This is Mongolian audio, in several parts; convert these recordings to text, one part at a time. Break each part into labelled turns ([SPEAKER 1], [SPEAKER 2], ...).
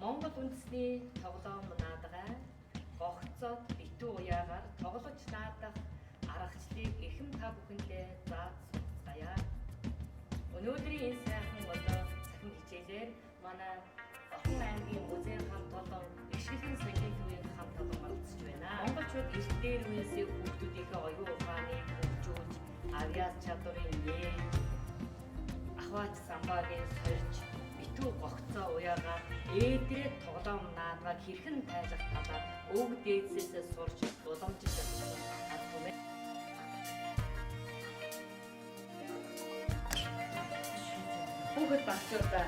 [SPEAKER 1] Монгол үндэсний тоглоом наадгаа гогцоод битүү уяагаар тоглож наадах аргачлалыг эрхэм та бүхэндээ зааж сурцгаая. Өнөөдрийн энэ сайхан одоо цахим хичээлээр манай Орхон аймгийн музейн хамт олон Эгшгэлэн соёлын төвийн хамт олон оролцож байна. Монголчууд эрт дээр үеэсээ хүүхдүүдийнхээ оюун ухааныг хөгжүүлж, авьяас чадварыг нээж, ахваач самбаагийн сорж, битүү гогцоо уяагаар ээдрээ тоглоом наадмаг хэрхэн тайлах талаар өвөг дээдсээсээ сурч уламжиж явсан арга түмэн. Хүүхэд багчуудаа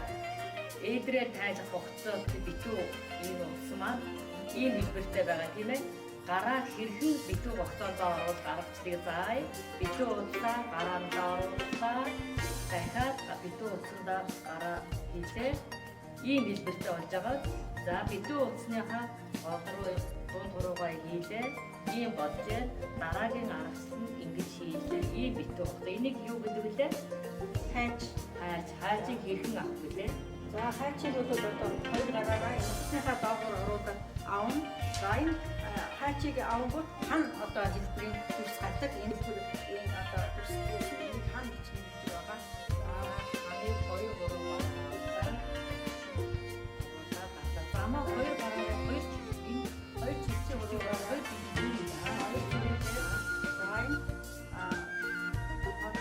[SPEAKER 1] ээдрээ тайлах гогцоо битүү ийм утас маань ийм хэлбэртэй байгаа, тийм ээ. Гараа хэрхэн битүү гогцоондоо оруулах аргачлалыг заая. Битүү утсаа гараандаа орууллаа. Дахиад битүү утсандаа гараа хийлээ. Ийм хэлбэртэй болж байгаа. За, битүү утасныхаа гол руу, дунд руугаа хийлээ. Ийм болжээ. Дараагийн аргачлал нь ингэж хийлээ. Ийм битүү гогцоо. Энийг юу гэдэг вүлээ?
[SPEAKER 2] Хайж.
[SPEAKER 1] Хайж, хайжийг хэрхэн авах вүлээ?
[SPEAKER 2] За, хайчийг бол одоо хоёр гараараа утасныхаа доогуур оруулаад авна. За, энэ хайчийг авангууд хан одоо хэлбэрийн дүрс гардаг. Энэ хэлбэр, энэ одоо дүрс, энийг хан гэж нэрдэг байгаа.
[SPEAKER 1] За, ханыг хоёр гурван гараа оруулаад замаа хоёр гараараа хоёр чиг, энэ хоёр чигчийн уруугаар хоёр чиг юм.
[SPEAKER 2] Хоёр чигээр. За, энэ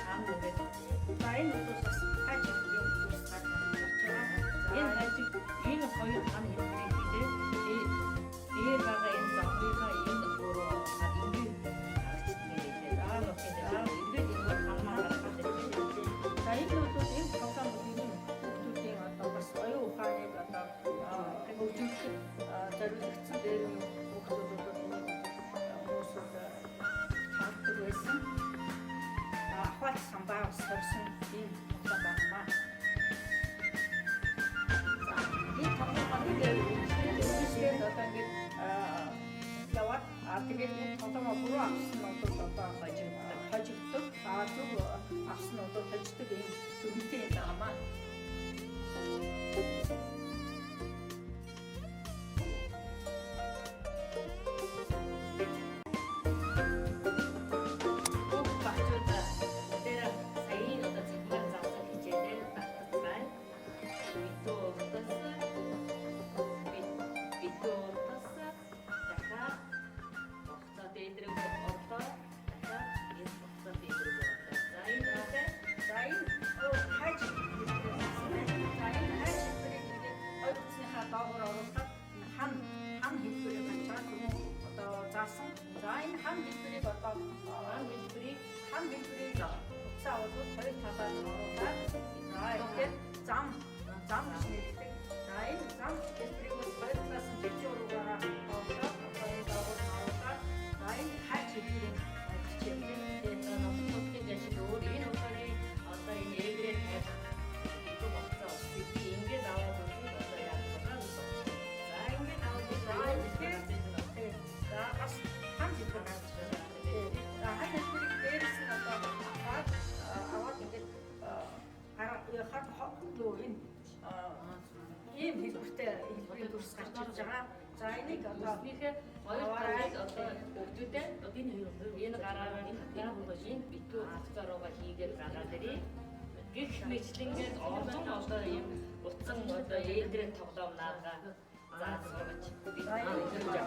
[SPEAKER 1] хан гэдэг.
[SPEAKER 2] За, энэ бол бас хайч хэлбэрийн дүрс гарч байгаа. За,
[SPEAKER 1] Энэ хайчиг энэ хоёр хан хэлбэрийг хийлээ. Дээр байгаа энэ замынхаа энэ руу оруулаад ингээд харагддаг юм билээ. За, нутгийн дээр эргээд энэ ханмаа гаргах.
[SPEAKER 2] За, энэ бол энэ тоглоом бол энэ хүүхдүүдийн одоо бас оюун ухааныг одоо хөгжүүлэхэд зориулагдсан. Дээр үеийн хүүхдүүд бол энийг хүмүүсүүд тоглодог байсан. Ахваач самбаа бас хорьсон ийм тоглоом байна. За, энэ тоглоом ингээд үргэлжлээд одоо ингээд яваад, тэгээд энэ тоглоомоо буруу авсан нь бол одоо
[SPEAKER 1] хожигддог.
[SPEAKER 2] Хожигддог. А зөв авсан нь бол хожигддог ийм дүрмтэй юм байна.
[SPEAKER 1] Хүүхэд багчууд дээр саяын одоо цахимаар заасан хичээлээр давтацгаая. Битүү утас, битүү утас, дахиад гогцоо дээдрэг орлоо. Дахиад энэ гогцоо дээдрэг орлоо. За, энэ үсэ.
[SPEAKER 2] За, энэ хайж хэлбэрээр авсан байна. За, энэ хайж хэлбэрийг ингээд хоёр утасныхаа доогуур оруулахад энэ хан хан хэлбэрээр гарч байгаа. Түрүүн одоо заасан. За, энэ хан хэлбэрийг одоо
[SPEAKER 1] хан хэлбэрийг
[SPEAKER 2] хан хэлбэрийг утсаа бол хоёр талаар нь оруулаад, за, ингээд зам зам гэж нэрдэг. За, энэ зам хэлбэрийг бол хоёр талаас нь жижиг уруугаараа оруулаад, одоо энэ доогуур нь оруулаад, за, энэ хайж хэлбэрийг гарч явдаг.
[SPEAKER 1] Тэгээд нутгийн жашиг өөр энэ удаагийн одоо энэ ээдрээ тайлах битүү гогцоо утсыг би ингээд аваад үзвэл одоо яах вэ? За, ингээд аваад
[SPEAKER 2] За,
[SPEAKER 1] үзвэл
[SPEAKER 2] тэгэхээр тий. За, бас хан хэлбэр гарч байгаа. Тий. За, хан хэлбэрийг дээрээс нь одоо аваад ингээд гараа хар юу энэ ийм хэлбэртэй хэлбэрийн дүрс гарч ирж байгаа. За, энийг одоо
[SPEAKER 1] Үснийхээ хоёр талыг одоо хүүхдүүдэд энэ гараараа татаад энэ битүү гогцоо руугаа хийгээд гаргаад ирье. Гэх мэтлэнгээд олон одоо ийм утсан одоо ээдрээ тоглоом наадгаа зааж сургаж бид
[SPEAKER 2] За, энэ
[SPEAKER 1] өдөрж авах.